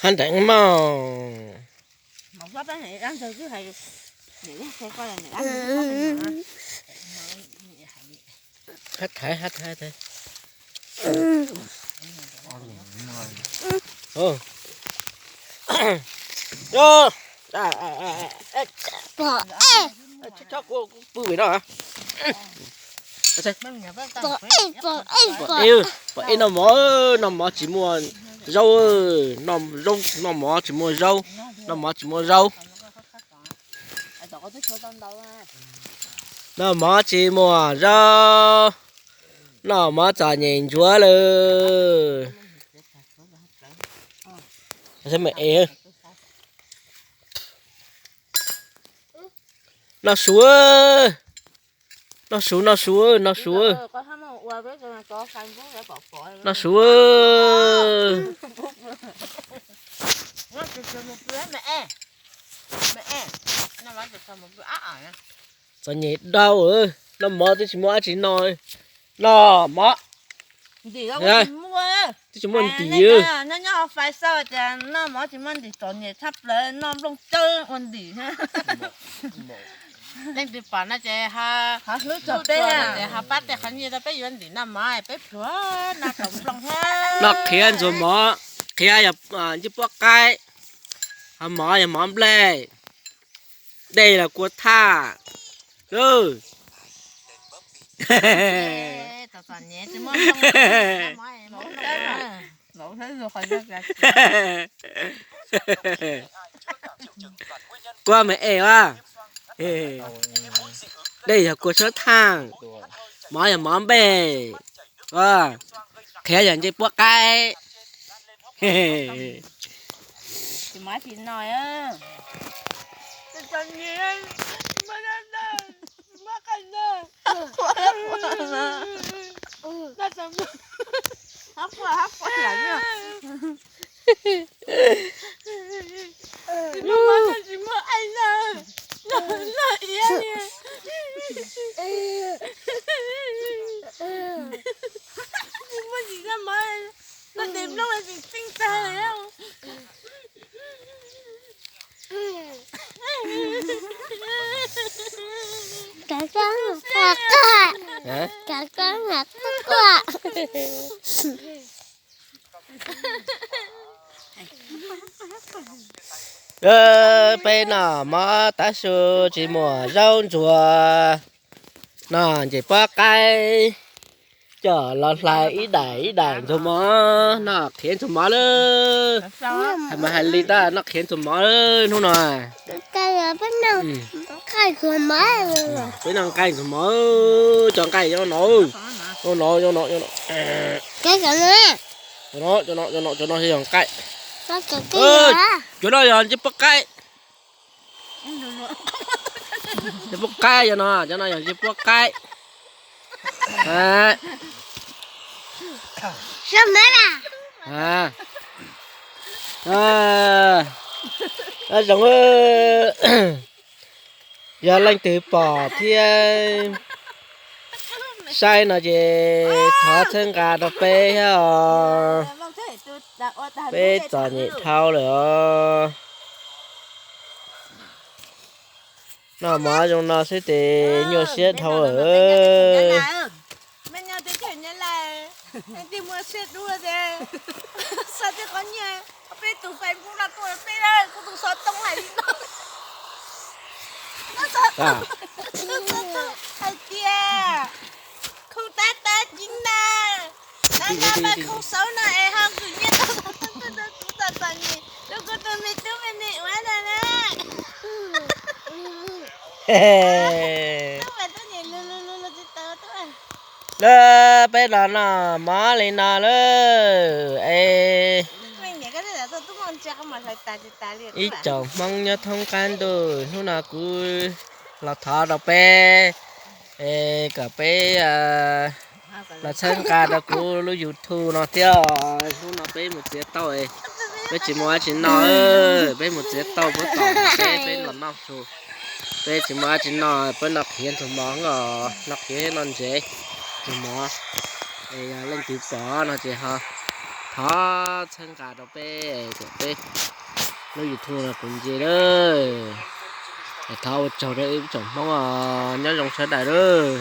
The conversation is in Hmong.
Hab nteev mog. Hab thaiv, hab thaiv, hab thaiv. Tsob kuv pw pem no. Pom ej, pom ej, noj mov, noj mov tsis muaj zaub, noj zaub, noj mov tsis muaj zaub, noj mov tsis muaj zaub. Noj mov tsis muaj zaub, noj mov txom nyem ntsuav lawm. Noj su, noj su, noj su, noj su, noj su. Txom nyem dhau, noj mov twb tsis muaj dab tsi noj. Noj mov, twb tsis muaj ntim. Noj mov tsis muaj ntim, txom nyem tshaj plaws, noj nplooj tsawb ua ntim. Leej twg pom no ces ho pab tej qhov nyiaj rau peb yuav ntim noj mov, peb plhuav noj tau nplooj. Noj qhiav ntxuag mov, qhiav yog ncej puab qaib, ho mov yog mov nplej, dej los kua thaj. Kua me es a, dej yog kua sab thaj, mov yog mov nplej, qhiav yog ncej puab qaib. Kav koj, kav koj, kav koj. Peb noj mov tav su tsis muaj zaub ntxuag, noj ncej puab qaib, coj los hlais ib daim ib daim ntxuag mov, noj qhiav ntxuag mov lawm. Hais mas hais li tab noj qhiav ntxuag mov hnub no. Peb noj nqaij ntxuag mov, cov nqaij nyob no, nyob no, nyob no, nyob no. Cov no, cov no, cov no yog nqaij. Cov no yog ncej puab qaib. Ncej puab qaib cov no, cov no yog ncej puab qaib. Zoo, yog leej twg pom thiab saib no ces thov txhawb nqa rau peb thiab os. Peb txom nyem dhau lawm os. Noj mov zoo no xwb ces nyuaj siab dhau lawm. Hais tias khu tab tab cib na, tab tab pab khu saub no es ho khwv nyiaj tau tub tau txom nyem rau kuv tus me tub me me ua ntag na. Lawm peb los noj mov li no lawm es ib tsoom Hmoob nyob thoob qab ntuj, hnub no kuv los thov rau peb es kom peb los txhawb nqa rau kuv lub YouTube no thiab. Hnub no peb mus txiav tauj, peb tsis muaj dab tsi noj, peb mus txiav tauj puab tom peb, peb los noj su. Peb tsis muaj dab tsi noj, peb noj qhiav ntxuag mov os, noj qhiav noj ntsev ntxuag mov. Es yog leej twg pom no ces ho thov txhawb nqa rau peb kom peb lub YouTube no puv nce lawm. Es thov ua tsaug rau ib tsoom Hmoob os, nyob zoo sawv daws lawm.